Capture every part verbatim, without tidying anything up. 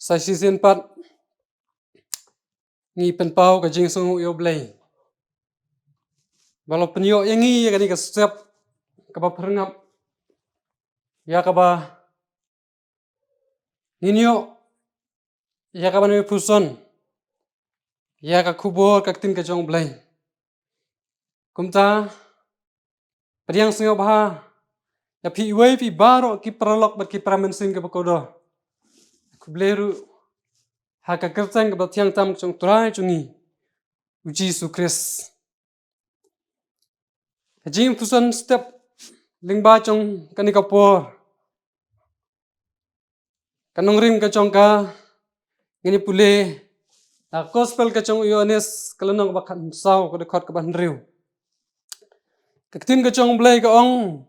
Sa shisien pat ngi pynpaw ka jingsngew ïa U Blei ba la pynïoh ïa ngi ïa kane ka step kaba pyrngap, ïa kaba ngin ïoh ïa kaba ngi puson ïa ka khubor ka ktien ka jong U Blei. Kumta, pdiang sngewbha ïa phi iwei phi baroh ki paralok bad ki para mynsiem kiba kordor. Khublei ruh ha ka kyrteng kaba thiang tam jong U Trai jong ngi, U Jisu Khrist. Ka jingpuson step lyngba jong kane ka por, ka nongrim ka jong ka, ngin ïa pule na ka Gospel ka jong u Ïoannis, ka lynnong kaba khatsaw, ka dkhot kaba hynriew. Ka ktien ka jong U Blei ka ong,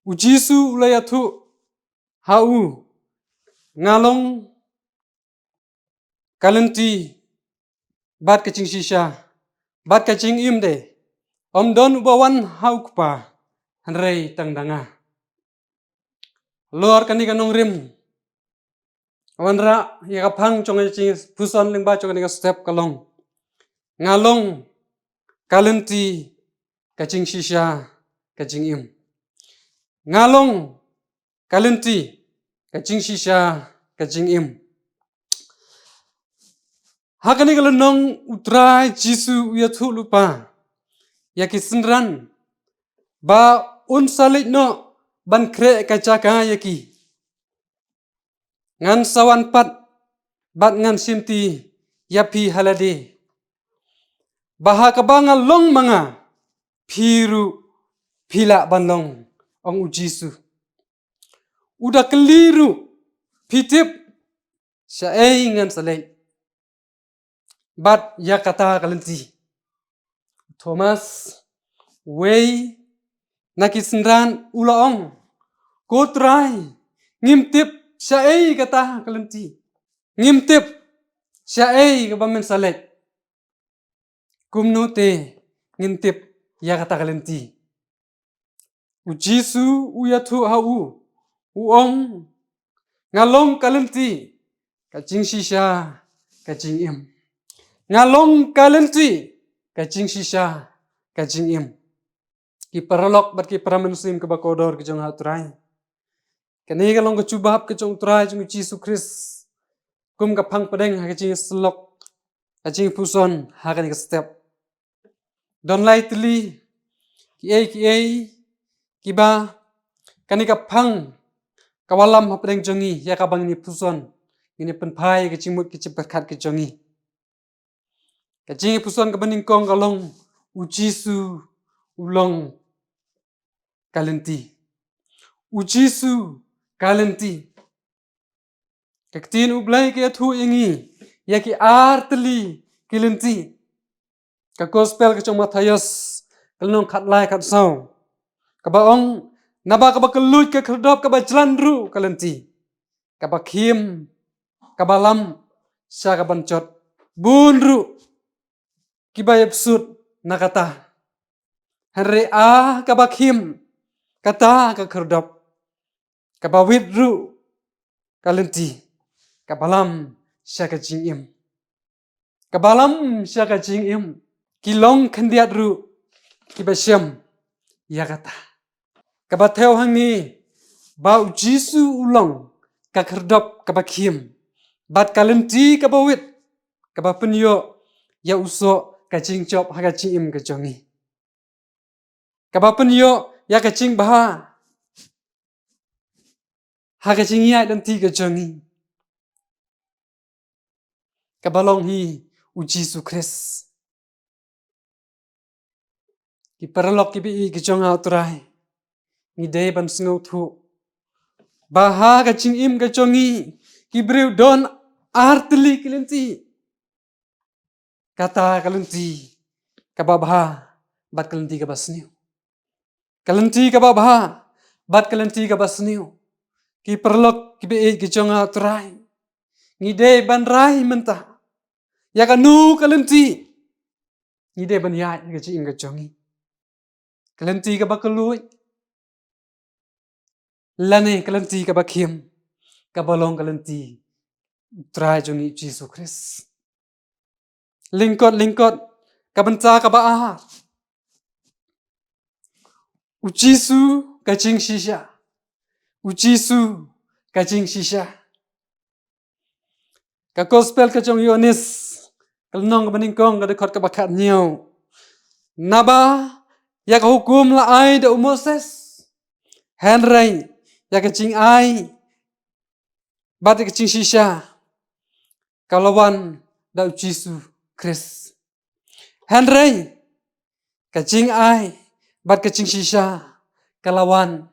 U Jisu u la ïathuh ha u, nga long ka lynti bad ka jingshisha bad ka jingim de. Ym don uba wan ha U Kpa hynrei tang da nga. Halor kane ka nongrim, wanrah ïa ka phang jong ka jingpuson lyngba jong kane ka step ka long, nga long ka lynti, ka jingshisha, ka jingim. Nga long ka lynti, ka jingshisha, ka jingim. Ha kane ka lynnong U Trai Jisu u ïathuh lypa ïa ki synran ba un sa leit noh ban khreh ka jaka ïa ki. Ngan sa wan pat bad ngan shimti ïa phi ha lade, ba ha kaba nga long ma nga, phi ruh phi lah ban long, ong U Jisu. U da kylli ruh, phi tip shaei ngan sa leit bad ïa kata ka lynti? Thomas, uwei na ki synran, u la ong, ko Trai, ngim tip shaei kata ka lynti. Ngim tip shaei kaba men sa leit. Kumno te ngin tip ïa kata ka lynti? U Jisu u ïathuh ha u, u ong, nga long ka lynti, ka jingshisha, ka jingim. Nga long ka lynti, ka jingshisha, ka jingim. Ki paralok bad ki para mynsiem kiba kordor ki jong ha U Trai, kane ka long ka jubab ka jong U Trai jong U Jisu Khrist kum ka phang pdeng ha ka jingïasyllok, ka jingpuson ha kane ka step. Don lai tylli kiei kiei kiba kane ka phang ka wallam hapdeng jong ngi ïa kaba ngin ïa puson, ngin ïa pynphai ka jingmut ka jingpyrkhat ka jong ngi. Ka jingpuson kaba nyngkong ka long, U Jisu u long ka lynti. U Jisu ka lynti. Ka ktien U Blei ka ïathuh ïa ngi ïa ki ar tylli ki lynti. Ka Gospel ka jong Mathaios, ka lynnong khatlai khatsaw, kaba ong, naba kaba kylluid ka khyrdop, kaba jlan ruh ka lynti, kaba khim, kaba lam sha ka ban jot. Bun ruh kiba ïapsut na kata. Hynrei a kaba khim, kata ka khyrdop, kaba wit ruh ka lynti, kaba lam sha ka jingim. Kaba lam sha ka jingim, ki long khyndiat ruh kiba shem ïa kata. Kaba thew hangne ba U Jisu u long ka khyrdop kaba khim bad ka lynti kaba wit, kaba pynïoh ïa u soh ka jingjop ha ka jingim ka jong ngi, kaba pynïoh ïa ka jingbha ha ka jingïaid lynti ka jong ngi, kaba long hi U Jisu Khrist. Ki paralok kiba ïeit ki jong U Trai, ngi dei ban sngewthuh ba ha ka jingim ka jong ngi, ki briew don ar tylli ki lynti. Kata ka lynti kaba bha bad ka lynti kaba sniew. Ka lynti kaba bha bad ka lynti kaba sniew. Ki paralok kiba ïeit ki jong U Trai, ngi dei ban rai mynta ïa kano ka lynti ngi dei ban ïaid ha ka jingim ka jong ngi. Ka lynti kaba kylluid, lane ka lynti kaba khim, kaba long ka lynti U Trai jong ngi u Jisu Khrist. Lyngkot, lyngkot, ka bynta kaba ar. U Jisu ka jingshisha. U Jisu ka jingshisha. Ka Gospel ka jong u Ïoannis, ka lynnong kaba nyngkong, ka dkhot kaba khathynñiew. Naba ïa ka hukum la ai da u Moses, hynrei ïa ka jingai bad ïa ka jingshisha ka la wan da u Jisu Khrist. Hynrei ka jingai bad ka jingshisha ka la wan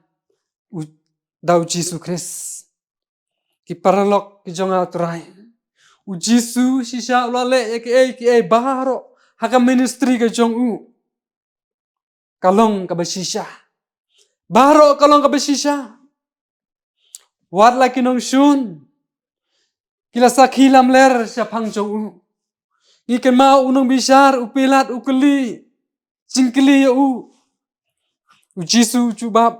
u, da u Jisu Khrist. Ki paralok ki jong nga u Trai, u Jisu shisha u la leh ïa kiei kiei baroh ha ka ministry ka jong u. Ka long kaba shisha. Baroh ka long kaba shisha. Wat la ki nongshun ki la sakhi lamler shaphang jong u. Ngi kynmaw u nongbishar u Pilat u kylli, jingkylli ïa u. U Jisu u jubab,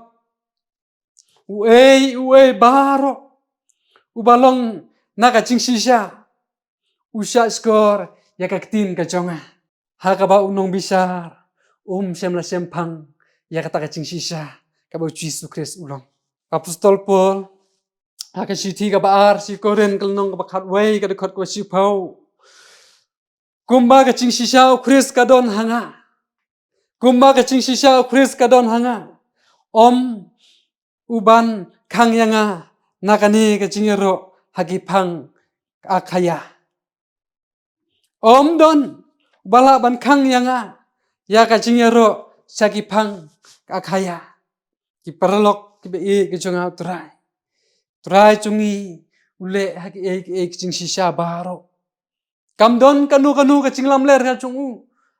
uei uei baroh uba long na ka jingshisha, u shah shkor ïa ka ktien ka jong nga. Ha kaba u nongbishar um shym la shemphang ïa kata ka jingshisha kaba u Jisu Khrist u long. Apostol Paul ha ka shithi kaba ar sha ki Korinth, ka lynnong kaba khatwei, ka dkhot kaba shiphew. Kumba ka jingshisha u Khrist ka don ha nga. Kumba ka jingshisha u Khrist ka don ha nga. Ym u ban khang ïa nga na kane ka jingïaroh ha ki phang ka akhaya. Ym don uba lah ban khang ïa nga ïa ka jingïaroh sha ki phang ka akhaya. Ki paralok kiba ïeit ki jong nga u Trai, u Trai jong ngi u leh ha kiei kiei ki jingshisha baroh. Kam don kano kano ka jinglamler ka jong u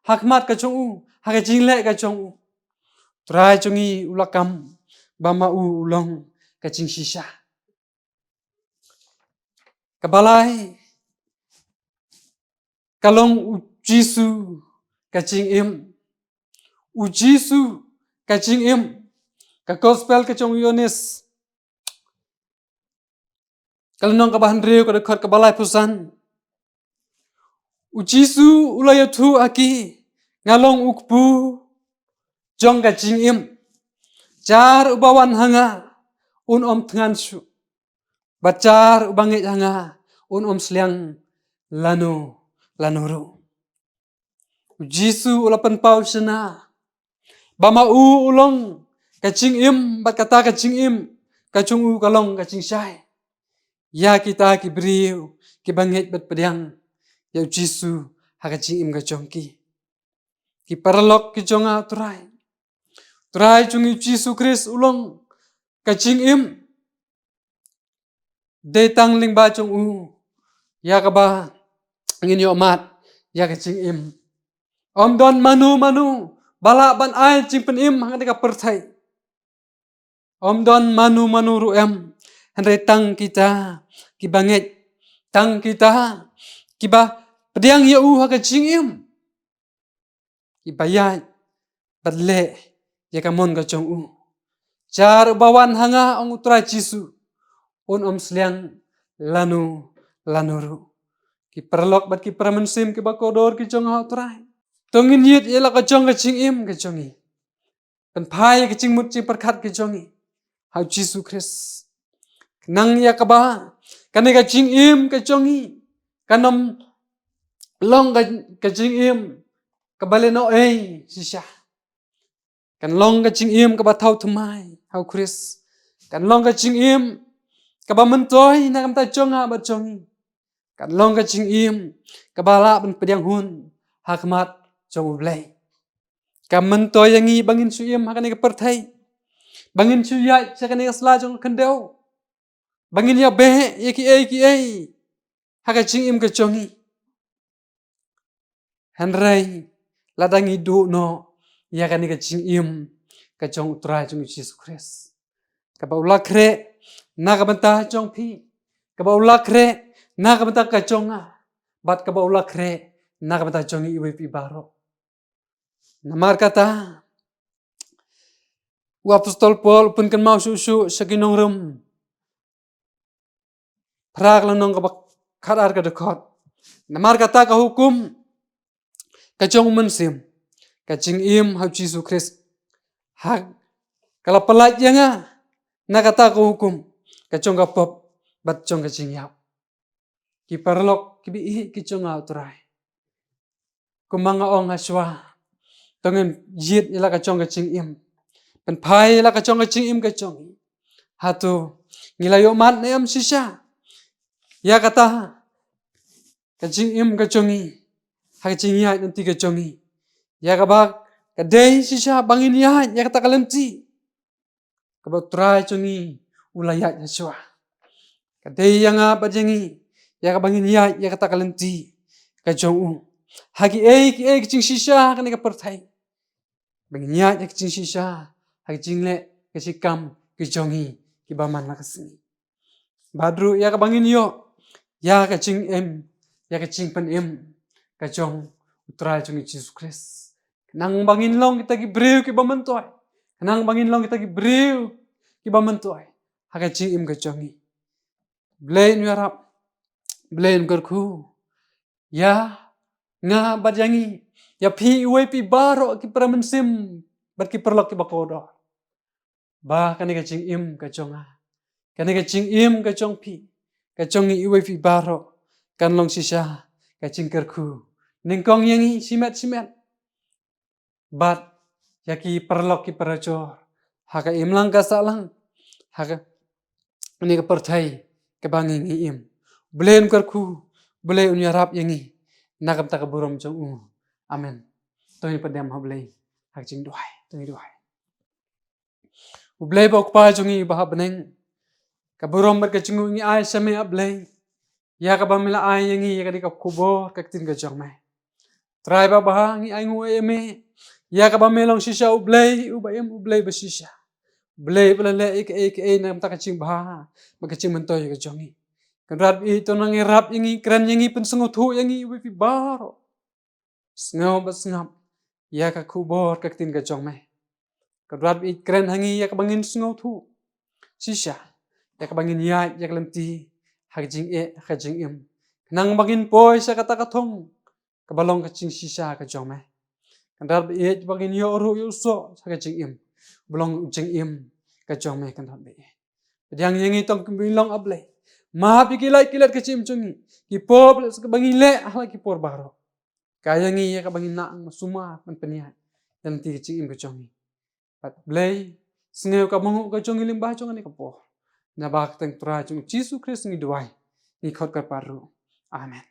ha khmat ka jong u, ha ka jingleh ka jong u. U Trai jong ngi u la kam ba ma u u long ka jingshisha. Kaba lai ka long u Jisu ka jingim. U Jisu ka jingim. Ka Gospel ka jong u Ïoannis, ka lynnong kaba hynriew, ka dkhot kaba laiphew san. U Jisu u la ïathuh ha ki, nga long u kpu jong ka jingim. Jar uba wan ha nga un ym thngan shuh. Bad jar uba ngeit ha nga un ym sliang lano lano ruh. U Jisu u la pynpaw shynna ba ma u u long ka jingim, bad kata ka jingim ka jong u ka long ka jingshai ïa kita ki briew kiba ngeit bad pdiang ïa u Jisu ha ka jingim ka jong ki. Ki paralok ki jong nga u Trai, u Trai jong ngi u Jisu Khrist u long ka jingim. Dei tang lyngba jong u ïa kaba ngin ïoh mad ïa ka jingim. Ym don mano mano ba lah ban ai jingpynim ha kane ka pyrthei. Ym don mano mano ruh em, hynrei tang kita kiba ngeit, tang kita kiba pdiang ïa u ha ka jingim, kiba ïaid bad leh ïa ka mon ka jong u. Jar uba wan ha nga, ong u Trai Jisu, un ym sliang lano lano ruh. Ki paralok bad ki para mynsiem kiba kordor ki jong nga u Trai, to ngin ïit ïa la ka jong ka jingim ka jong ngi, pynphai ïa ka jingmut jingpyrkhat ka jong ngi ha u Jisu Khrist, khnang ïa kaba kane ka jingim ka jong ngi kan ym long ka, ka jingim kaba lehnohei shisha. Kan long ka jingim kaba thaw thymmai ha u Khrist. Kan long ka jingim kaba myntoi na ka bynta jong nga bad jong ngi. Kan long ka jingim kaba lah ban pdiang hun ha khmat jong U Blei. Kam myntoi ïa ngi ba ngin shu im ha kane ka pyrthei, ba ngin shu ïaid sha kane ka sla jong ka khyndew, ba ngin ïabeh ïa kiei kiei ha ka jingim ka jong ngi. Hynrei lada ngi duh noh ïa kane ka jingim ka jong U Trai jong ngi Jisu Khrist, kaba u la khreh na ka bynta jong phi, kaba u la khreh na ka bynta ka jong nga, bad kaba u la khreh na ka bynta jong ngi iwei pa iwei baroh. Namar kata u Apostol Paul u pynkynmaw shuh shuh sha ki nong Rom, phra ka lynnong kaba khatar ka dkhot. Namar kata ka hukum ka jong u Mynsiem, ka jingim ha u Jisu Khrist, ha ka la pyllait ïa nga na kata ka hukum ka jong ka pop bad jong ka jingïap. Ki paralok kiba ïeit ki jong nga u Trai, kumba nga ong hashwa, to ngin jied ïa la ka jong ka jingim, pynphai ïa la ka jong ka jingim ka jong ngi. Hato ngi la ïohmad ne em shisha ïa kata ka jingim ka jong ngi, ha ka jingïaid lynti ka jong ngi, ïa kaba ka dei shisha ba ngin ïaid ïa kata ka lynti kaba u Trai jong ngi u la ïaid hashwa? Ka dei ïa nga bad ïa ngi ïa kaba ngin ïaid ïa kata ka lynti ka jong u ha kiei kiei ki jingshisha ha kane ka pyrthei, ba ngin ïaid ïa ki jingshisha ha ki jingleh ki jingkam ki jong ngi kiba man la ka sngi. Bad ruh ïa kaba ngin ïoh ïa ka jingim, ïa ka jingpynim ka jong u Trai jong ngi Jisu Khrist, khnang ba ngin long kita ki briew kiba myntoi, khnang ba ngin long kita ki briew kiba myntoi ha ka jingim ka jong ngi. Blei un ïarap, Blei un kyrkhu ïa nga bad ïa ngi, ïa phi iwei phi baroh ki para mynsiem bad ki paralok kiba kordor, ba kane ka jingim ka jong nga, kane ka jingim ka jong phi, ka jong ngi iwei phi baroh, kan long shisha ka jingkyrkhu nyngkong ïa ngi shimet shimet bad ïa ki paralok ki parajor ha ka imlang ka sahlang, ha kane ka pyrthei kaba ngi ngi im. Blei un kyrkhu, Blei un ïarap ïa ngi na ka bynta ka burom jong u. Amen. To ngin pyndem ha Blei ha ka jingduwai. To ngin duwai. U Blei ba u Kpa jong ngi ba ha bneng, ka burom bad ka jingngeit ngi ai sha me, A Blei, ïa kaba me la ai ïa ngi ïa kane ka khubor ka ktien ka jong me. Trai ba bha, ngi ai nguh ïa me ïa kaba me long shisha U Blei uba im, U Blei ba shisha, U Blei ba la leh ïa kaei kaei na ka bynta ka jingbha bad ka jingmyntoi ka jong ngi. Kynrad ba ïeit, to nang ïarap ïa ngi, kren ïa ngi, pynsngewthuh ïa ngi iwei pa iwei baroh. Sngew bad sngap ïa ka khubor ka ktien ka jong me. Kynrad ba ïeit, kren ha ngi ïa kaba ngin sngewthuh shisha, ïa kaba ngin ïaid ïa ka lynti ha ka jingeh ha ka jingim, khnang ba ngin poi sha kata ka thong kaba long ka jingshisha ka jong me. Kynrad ba ïeit, ba ngin ïoh ruh ïoh soh ha ka jingim ba long u jingim ka jong me. Kynrad ba ïeit, pdiang ïa ngi tang kumba ngi long, A Blei. Map ïa ki lait ki let ka jingim jong ngi, ki pop leit sa kaba ngi leh ha la ki por baroh. Kai ïa ngi ïa kaba ngin nang sumar ban pynïaid ïa lynti ka jingim ka jong ngi. Bad Blei, sngew ka monguh ka jong ngi lyngba jong kane ka por. Naba ka kyrteng Trai jong U Jisu Khrist ngi duwai, ngi khot kyrpad ruh. Amen.